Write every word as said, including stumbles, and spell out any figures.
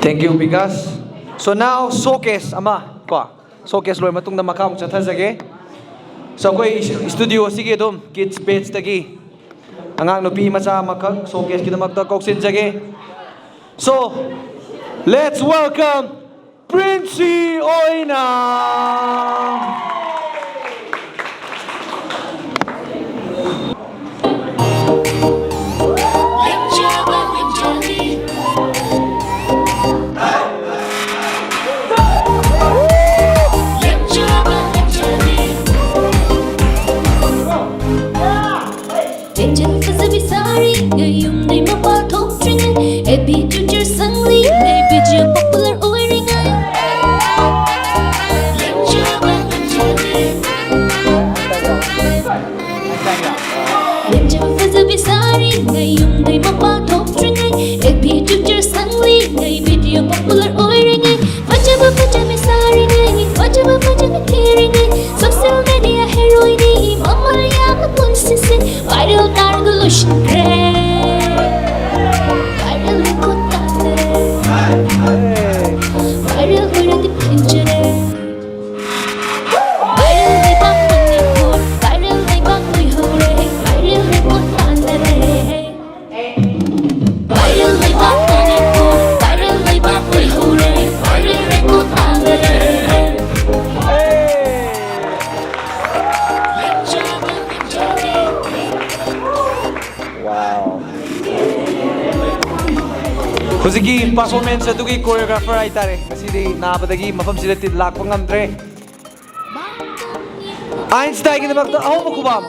Thank you, Vikas. So now, showcase ꯑꯃ ꯀꯣ, showcase ꯂꯣꯏꯔ ꯃꯇꯨꯡꯗ ꯃꯈꯥ ꯑꯃꯨꯛ ꯆꯠꯊꯖꯒꯦ꯫ So ꯑꯩꯈꯣꯏ studio ꯑꯁꯤꯒꯤ ꯑꯗꯨꯝ kids batch ꯇꯒꯤ ꯑꯉꯥꯡ ꯅꯨꯄꯤ ꯃꯆꯥ ꯑꯃꯈꯛ showcase ꯀꯤꯗꯃꯛꯇ ꯀꯧꯁꯤꯟꯖꯒꯦ꯫ So let's welcome Prince ꯑꯣꯏꯅ꯫ Angel ꯐꯖꯕꯤ ꯁꯥꯔꯤꯉꯩ, ꯌꯨꯝꯗꯩ ꯃꯄꯥꯟ ꯊꯣꯛꯇ꯭ꯔꯤꯉꯩ, A B teacher ꯁꯪꯂꯤꯉꯩ, video popular ꯑꯣꯏꯔꯤꯉꯩ꯫ Angel ꯐꯖꯕꯤ ꯁꯥꯔꯤꯉꯩ, ꯌꯨꯝꯗꯩ ꯃꯄꯥꯟ ꯊꯣꯛꯇ꯭ꯔꯤꯉꯩ, A B teacher ꯁꯪꯂꯤꯉꯩ, video popular ꯑꯣꯏꯔꯤꯉꯩ, ꯐꯖꯕ ꯐꯖꯕꯤ ꯁꯥꯔꯤꯉꯩ, ꯐꯖꯕ ꯐꯖꯕꯤ ꯊꯤꯔꯤꯉꯩ, social media heroine ꯅꯤ ꯃꯃꯜ ꯌꯥꯝꯅ ꯄꯨꯟꯁꯤꯁꯦ, viral ꯇꯥꯔꯒ ꯂꯣꯏꯁꯤꯟꯈ꯭ꯔꯦ꯫ Viral ꯂꯩꯈꯣꯠ ꯇꯥꯔꯦ꯫ Viral ꯑꯣꯏꯔꯗꯤ ꯐꯪꯖꯔꯦ꯫ Viral ꯂꯩꯕꯥꯛ ꯃꯅꯤꯄꯨꯔ, viral ꯂꯩꯕꯥꯛ ꯑꯣꯏꯍꯧꯔꯦ, viral ꯂꯩꯈꯣꯠ ꯇꯥꯟꯅꯔꯦ꯫ Viral ꯂꯩꯕꯥꯛ ꯃꯅꯤꯄꯨꯔ, viral ꯂꯩꯕꯥꯛ ꯑꯣꯏꯍꯧꯔꯦ, viral ꯂꯩꯈꯣꯠ ꯇꯥꯟꯅꯔꯦ꯫ Wow. ꯍꯧꯖꯤꯛꯀꯤ performance ꯑꯗꯨꯒꯤ choreographer ꯍꯥꯏꯇꯥꯔꯦ, ꯉꯁꯤꯗꯤ ꯅꯥꯕꯗꯒꯤ ꯃꯐꯝꯁꯤꯗ ꯇꯤ-, ꯂꯥꯛꯄ ꯉꯝꯗ꯭ꯔꯦ꯫ ꯑꯥꯏꯟꯁꯇꯥꯏꯟꯒꯤꯗꯃꯛꯇ ꯑꯍꯧꯕ ꯈꯨꯕꯥꯛ꯫